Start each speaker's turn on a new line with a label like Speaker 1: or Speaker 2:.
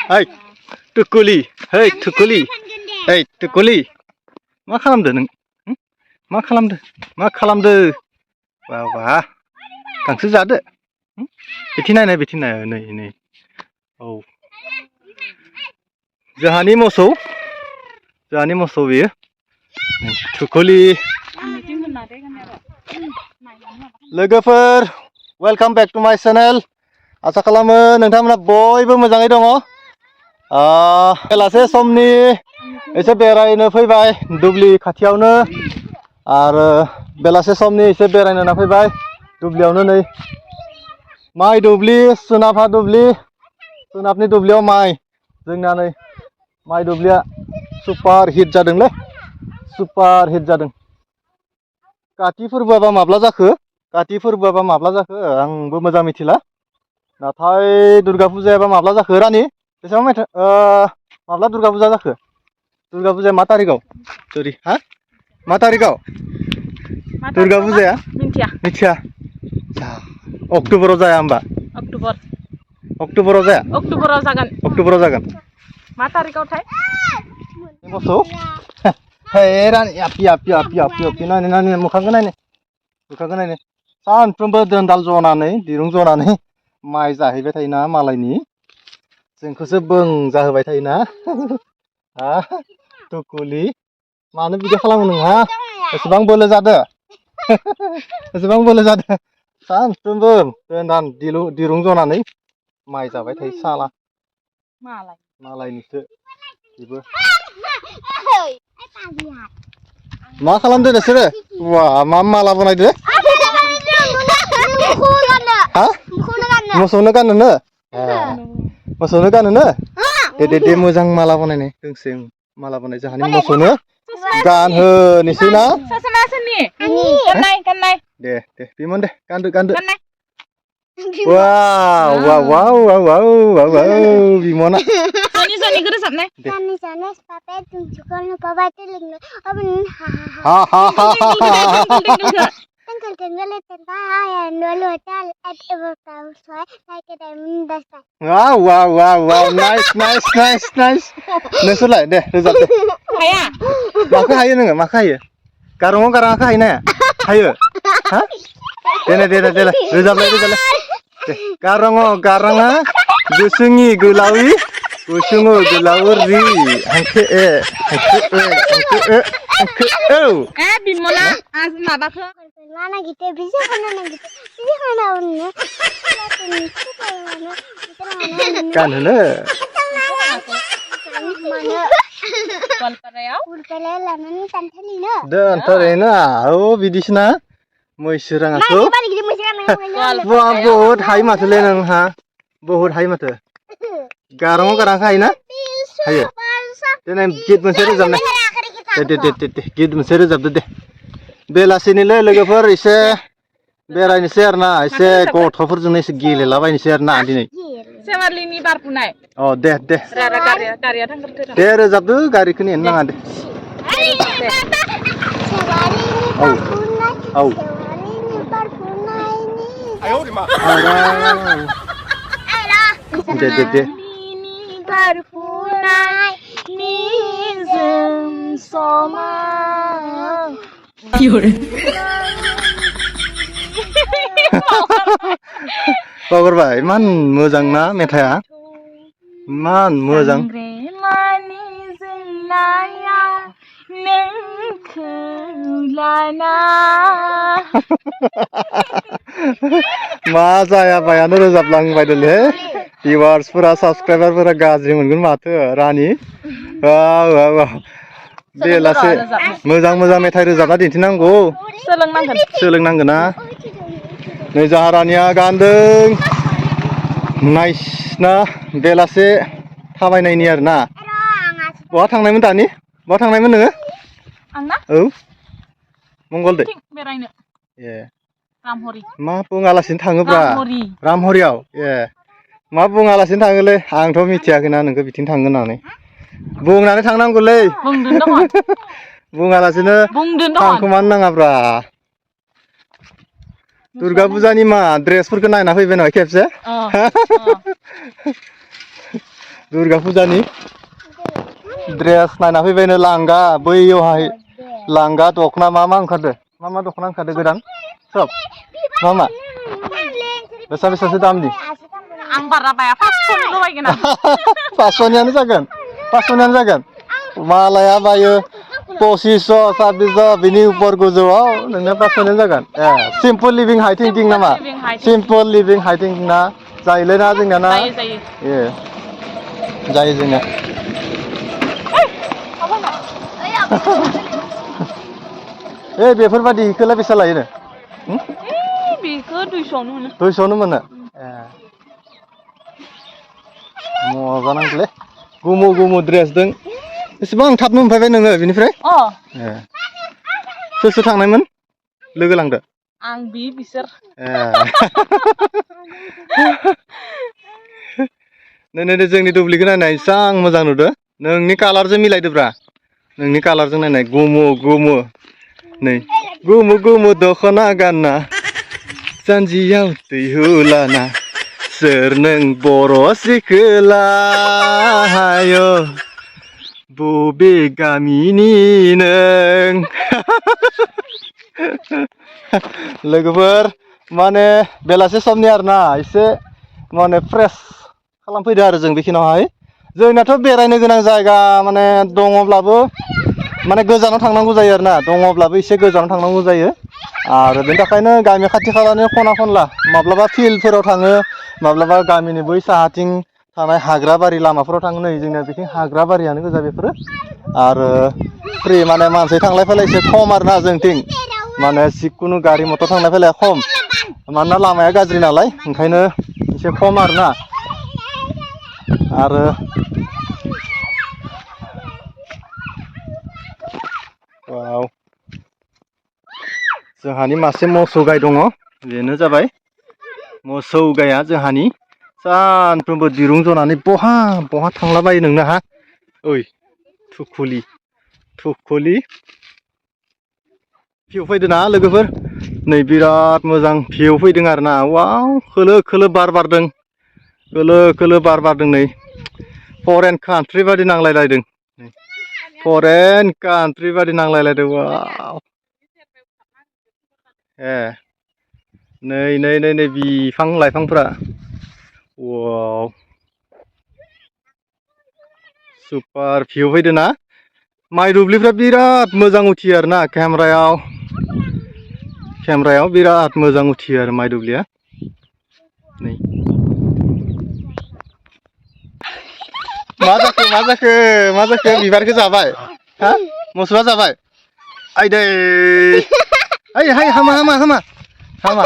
Speaker 1: Hey, Tukuli. Hey, Tukuli. Hey, Tukuli. मा खालामदो नों? मा खालामदो? मा खालामदो? वाह वाह. गांसो जादो. बिथिं नाय नै. औ. जोंहानि मोसौ बेयो. Tukuli. लोगोफोर, वेलकाम बेक टु माय चेनेल. आसा खालामो नोंथांमोना बयबो मोजाङै दङ. बेलासे समनि एसे बेरायनो फैबाय दुब्लि खाथियावनो आरो बेलासे समनि एसे बेरायनो होनना फैबाय दुब्लियावनो नै माइ दुब्लि सोनाबनि दुब्लियाव माइ जोंना नै माइ दुब्लिया सुपार हिट जादोंलै सुपार हिट जादों। काति फोरबोआ माब्ला जाखो आंबो मोजां मिथिला नाथाय दुर्गा फुजायाबा माब्ला जाखो रानि बेसेबां मायथाइ माब्ला दुर्गा फुजा जाखो दुर्गा फुजाया मा तारिखआव सरि मा तारिखआव दुर्गा फुजाया मिथिया अक्ट'बराव जाया होमबा अक्ट'बराव जागोन
Speaker 2: मा तारिखआवथाय
Speaker 1: मोसौ हे रानि आपि नायनो मोखांखौ नायनो सानफ्रोमबो दोनदाल जनानै दिरुं जनानै माइ जाहैबाय थायोना मालायनि जोंखौसो जाहोबाय थायोना टुकुलि मानो बिदि खालामो नोंहा एसेबां बोलो जादो सानफ्रोमबो दोनदाल दिरुं जनानै माइ जाबाय थायो साला मालायनिसो बेबो मा खालामदो नोंसोरो मा माला बनायदो मोसौनो गानहोनो दे मोजां माला बनायनाय दोंसे माला बनाय जोंहानि मोसौनो गानहोनोसै ना दे बिमोन दे गानदो वाव बिमना नाइस नोंसोरलाय दे रोजाब दे माखौ हायो नोङो गारङाव गाराङाखौ हायो ना हायो दे रोजाबलाय दे गाराङा गुसुङि गोलावि गुसुङो गोलाव रि हांखो ए हांखो औ
Speaker 2: बिमला माबाखौ
Speaker 1: गानहोनो दोनथ'लायनो औ बिदिसोना मैसो राङाखौ बहुद हायो माथोलै नोंहा बहुद हायो माथो गाराङाव गाराङाखौ हायोना हायो देनाय गित मोनसे रोजाबनाय दे गित मोनसे रोजाबदो दे बेलासिनिलै लोगोफोर एसे बेरायनोसै आरो ना एसे गथ'फोरजोंनो एसे गेलेलाबायनोसै आरो ना दिनै
Speaker 2: सेवालिनि बार बुनाय
Speaker 1: दे
Speaker 2: गारिया थांग्रोदो
Speaker 1: दे रोजाबदो गारिखौ नेनो नाङा दे औ दे
Speaker 2: बार फुनाय निजोम समा
Speaker 1: बावगारबाय इमान मोजां ना मेथाइआ इमान मोजां मा जाया बायानो रोजाबलांबायदोंलै भिउवार्सफोरा साबसक्राइबारफोरा गाज्रि मोनगोन माथो रानि बेलासे मोजां मेथाइ रोजाबना दिन्थिनांगौ सोलोंनांगोन ना नै जोंहा रानिया गानदों नाइस ना बेलासे थाबायनायनि आरो ना बहा थांनायमोन दानि बहा थांनायमोन नोङो औ मंगलदै
Speaker 2: बेरायनो
Speaker 1: ए मा बुङालासिनो थाङोब्रा रामहरियाव ए मा बुङालासिनो थाङोलै आंथ' मिथियाखैना नोंखौ बिथिं थांगोन होननानै बुंनानै थांनांगौलै बुङालासिनो थांखोमानो नाङाब्रा दुर्गा फुजानि मा ड्रेसफोरखौ नायना फैबाय नामा खेबसे दुर्गा फुजानि ड्रेस नायना फैबायनो लांगा बैयावहाय लांगा दखना मा ओंखारदो मा दखना ओंखारदो गोदान सब मा बेसेबांसो दामनि
Speaker 2: आं बारा बाया 500 बायगोन आं
Speaker 1: 500नियानो जागोन मालाया बायो 2500 2600 बिनि उपर गोजौआव नोंना 500नियानो जागोन सिम्पल लिभिं हाइ थिंकिं नामा सिम्पल लिभिं हाइ थिंकिं ना जायोलै ना जोंना ना जायो जोंना बेफोरबायदि हिखौलाय बेसेबां लायोनो
Speaker 2: बेखौ 200 मोनो
Speaker 1: 200 मोनो मजा नांगौलै गुमु ड्रेस दों एसेबां थाबनो मोनफैबाय नोङो बेनिफ्राय सोर थांनायमोन लोगो लांदो
Speaker 2: आं बिसोर
Speaker 1: नै जोंनि दुब्लिखौ नायनाय एसां मोजां नुदो नोंनि कालारजों मिलायदोब्रा नोंनि कालारजों नायनाय गुमु नै गुमु दखना गानना जानजियाव दै होलाना सोर नों बर' सिखोला हायो बबे गामिनि नों लोगोफोर माने बेलासे समनि आरोना एसे माने फ्रेश खालामफैदो आरो जों बेखिनियावहाय जोंनाथ' बेरायनो गोनां जायगा माने दङब्लाबो माने गोजानाव थांनांगौ जायो आरोना दङब्लाबो एसे गोजानाव थांनांगौ जायो आरो बेनि थाखायनो गामि खाथि खालानि खना खनला माब्लाबा फिल्डफोराव थाङो माब्लाबा गामिनि बै साहाथिं थानाय हाग्राबारि लामाफोराव थाङो नै जोंना बिथिं हाग्राबारियानो गोजा बेफोरो आरो फ्रि माने मानसि थांलाय फैलाय एसे खम आरोना जोंथिं माने जिखुनु गारि मटर थांलाय फैलाय खम मानोना लामाया गाज्रि नालाय ओंखायनो एसे खम आरोना आरो जोंहानि मासे मोसौ गाय दङ बेनो जाबाय मोसौ गाया जोंहानि सानफ्रोमबो दिरुं जनानै बहा थांलाबायो नोंनो हा ओइ थुखुलि भिउ फैदों ना लोगोफोर नै बिराद मोजां भिउ फैदों आरोना वाव खोलो बार बारदों खोलो बार बारदों नै फरेन कान्ट्रि बादि नांलायलायदों वाव नै बिफां लाइफांफोरा वाव सुपार भिउ फैदों ना माइ दुब्लिफ्रा बिराद मोजां उथियो आरोना केमेरायाव बिराद मोजां उथियो आरो माइ दुब्लिया नै मा जाखो बिबारखौ जाबाय हा मोसौआ जाबाय आइदै हामा